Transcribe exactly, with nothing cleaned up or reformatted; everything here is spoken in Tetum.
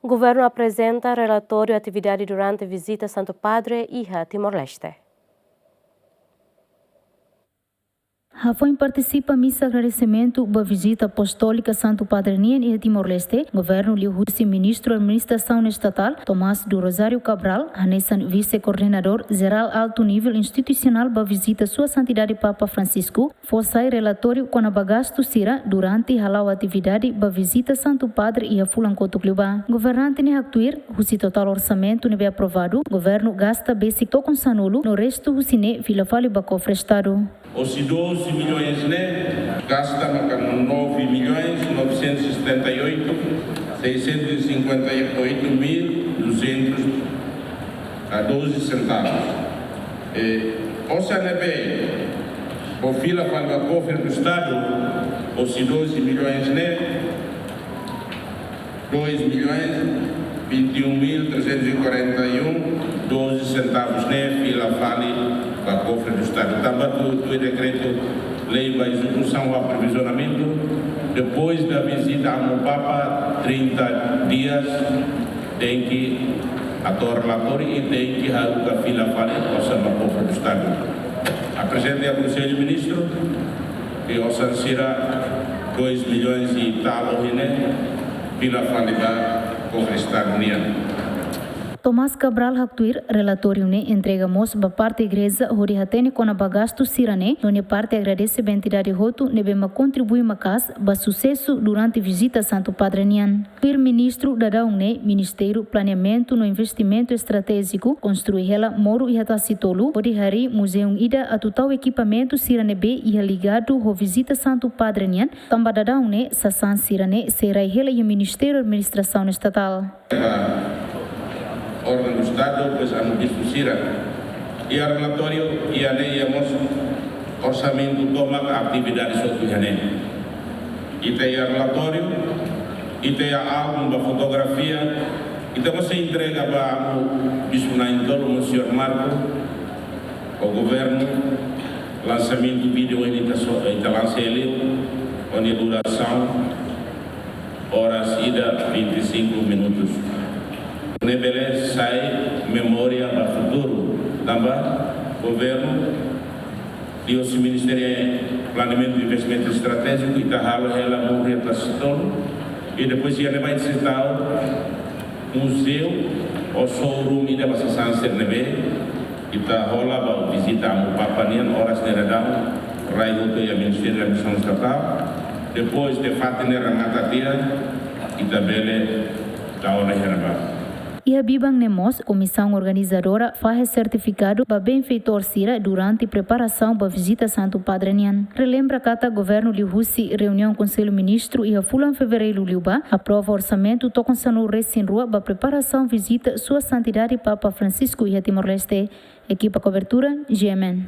Governu aprezenta relatóriu atividade durante vizita Santu Padre iha Timor-Leste. Hafoin partisipa misa agradesimentu ba vizita apostólika Santu Padre nian iha Timor-Leste, governu liuhusi Ministru Administrasaun Estatál, Tomás do Rosário Cabral, hanesan Vise-Koordenadór Jerál Altu Nivel Institusionál ba vizita Sua Santidade Papa Francisco, fó sai relatóriu kona-ba gastu sira durante hala'o atividade ba vizita Santu Padre iha fulan kotuk liubá. Governante ne'e haktuir, husi totál orsamentu ne'ebé aprovadu, governu gasta besik tokon sanulu, no restu husi ne'e fila fali ba kofre Estadu. Husi doze milhões ne'e, gasta maka nove milhões novecentos e setenta e oito, seiscentos e cinquenta e oito mil duzentos e doze centavos. E, osan ne'ebé fó fila fali ba kofre do Estadu, husi doze milhões ne'e, dois milhões vinte e um mil trezentos e quarenta e um doze centavos ne'e fila fali ba kofre do Estadu. Tanba tuir, tuir dekretu-lei ba ezekusaun ba aprovizionamentu, depois da vizita Amu Papa, trinta dias, tenke hato'o relatóriu i tenke haruka fila fali osan ba kofre do Estadu. Aprezenta iha Konsellu Ministru, i osan sira dois milhões e tal ohin ne'e fila fali ba kofre Estadu nian. Tomás Cabral haktuir, relatóriu ne'e entrega mós ba parte igreja hodi hatene kona-ba gastu sira-ne'e, no nia parte agradese ba entidade hotu ne'ebé mak kontribui maka'as ba susesu durante vizita Santu Padre nian. Tuir ministru, daudaun ne'e Ministériu Planeamentu no Investimentu Estratéjiku konstrui hela moru iha Tasitolu, hodi harii muzeu ida atu tau ekipamentu sira ne'ebé iha ligadu ho vizita Santu Padre nian, tanba daudaun ne'e sasán sira-ne'e sei rai hela iha Ministériu Administrasaun Estatál. Órgaun do Estadu, depois Amu Bispu sira. Iha relatóriu, iha ne'e, iha mós orsamentu tomak, atividade hotu iha ne'e. Ita iha relatóriu, ita iha álbum ba fotografia, ita mós sei entrega ba Amu Bispu na'in-tolu, Monseñór Marco, ho governu, lansamentu vídeo ne'e ita so, ita lansa liu, ho nia durasaun, oras ida vinte e cinco minutos. Ne'e bele sai memória ba futuru. Tanba governu, liuhusi Ministériu Planeamentu Investimentu Estratéjiku, ita halo hela moru iha Tasitolu. I depois iha ne'ebá ita sei tau muzeu ou showroom ida ba sasán sira ne'ebé ita hola ba vizita Amu Papa nian, oras ne'e daudaun rai hotu iha Ministériu Administrasaun Estatál. Depois de fatin ne'e remata tiha, ita bele tau ona iha ne'ebá. Iha biban ne'e mós, komisaun organizadora fahe sertifikadu ba benfeitór sira durante preparasaun ba vizita Santu Padre nian. Relembra katak governu liuhusi reuniaun Konsellu Ministru iha fulan Fevereiru liubá aprova orsamentu tokon sanulu-resin-rua ba preparasaun vizita Sua Santidade Papa Francisco iha Timor-Leste. Ekipa kobertura, G M N.